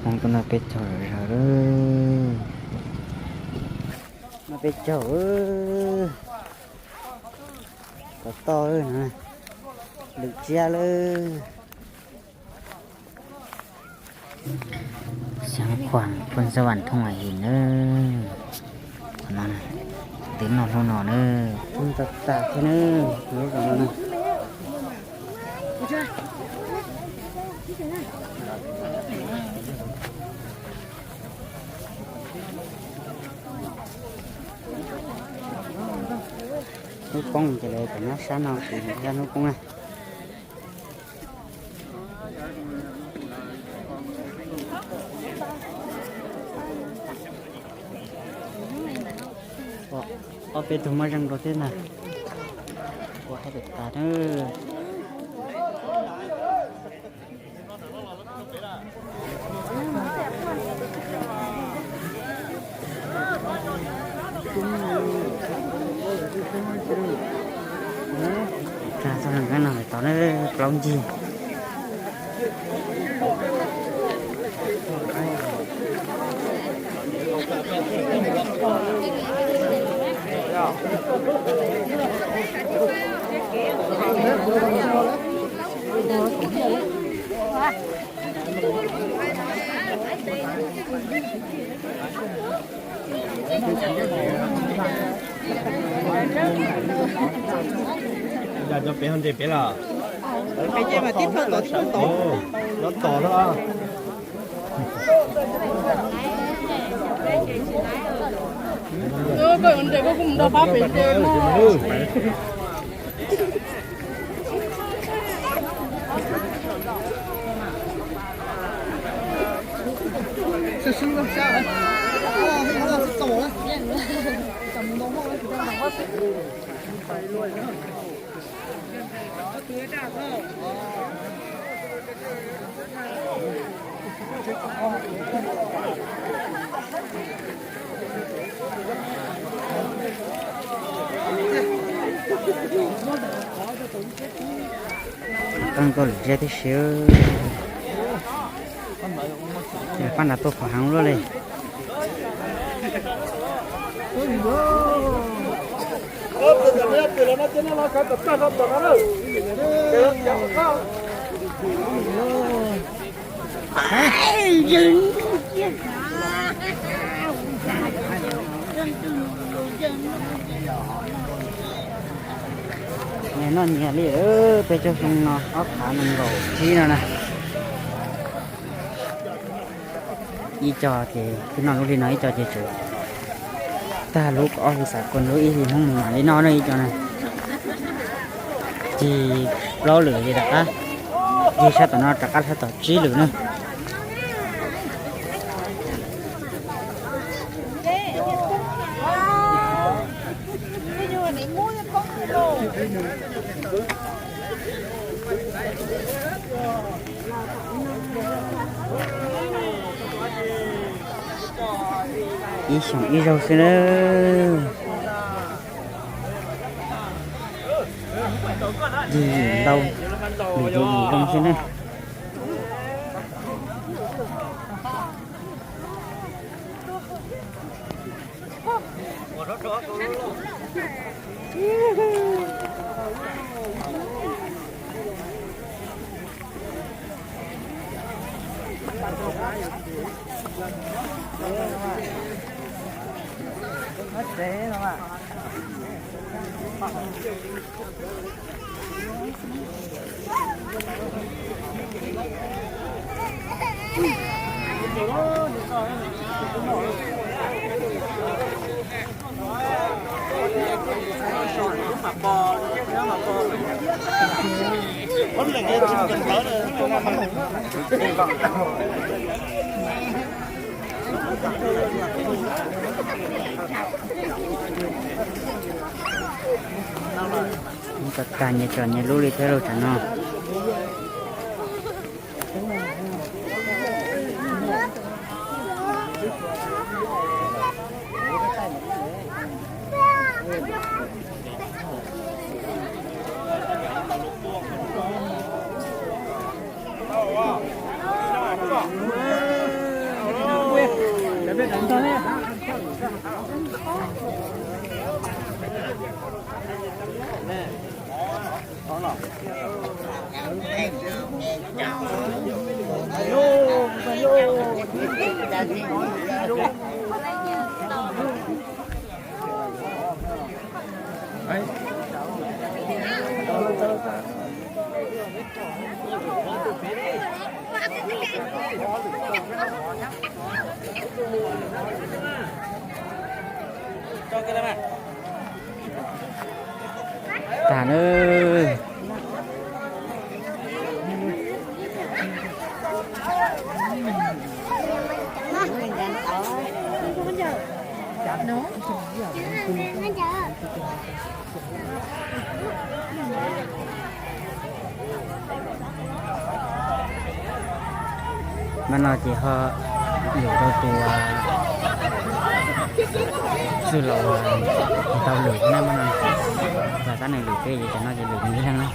Hmoob tuaj noj peb caug zom zaws lawm. Noj peb caug, kom toj, lwm tsiab lawm. Xeev Khuam, Phoos Xas Vam, Thooj Vam Him na. Qhov no twb noj hnub no na. Tag tag thiab na, lub zos no na. Hnub poob ces lawv cov nyob sab no ces yog hnub poob na. Ob peb tug muaj zeej dua thiab na. Ua hais lawm tas na. Txog txoj nqeeb no tod na, plaub ncig. Cov pem ho nres pem los? Pem ces mas tib plhaw tom tib plhaw tom. Nyob tos na. Koj yuav nres koj kuj mus nrog qab pem nres mog. Qee tau lwm tsiab tib si. Paj nrad tuaj phom heev luaj li. Noj nyias li, peb caug xyoo no ob phav nees nkaum tsib no na. Ib co ces twb noj lub hli no, ib co ces tseem tag lub kaum ob hli xam kos, lub ib hli Hmoob mus mam li noj na ib co na. Cig plaub lwm ces rov qab cig sab tom no rov qab sab tom tsib lwm na. Ib xyoos ib zaug xwb na. Yim yim ntau, yim yim zoo xwb na. Tag tag nyias tsom nyias lub li thiab lauj tsam no. Tag na. Mas no ces ho lwm rau tus txwj laus tau lwm na mas no. Tab nws lwm peb ces cov no ces lwm nws ib leeg na.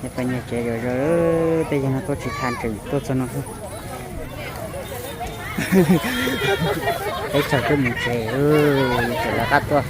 Peb nyiag kev zom zaws, tej yawg no tuaj tsis tau tseem tuaj txog no. Peb tsaug twb mus tsev, tseem lawv qab tuaj.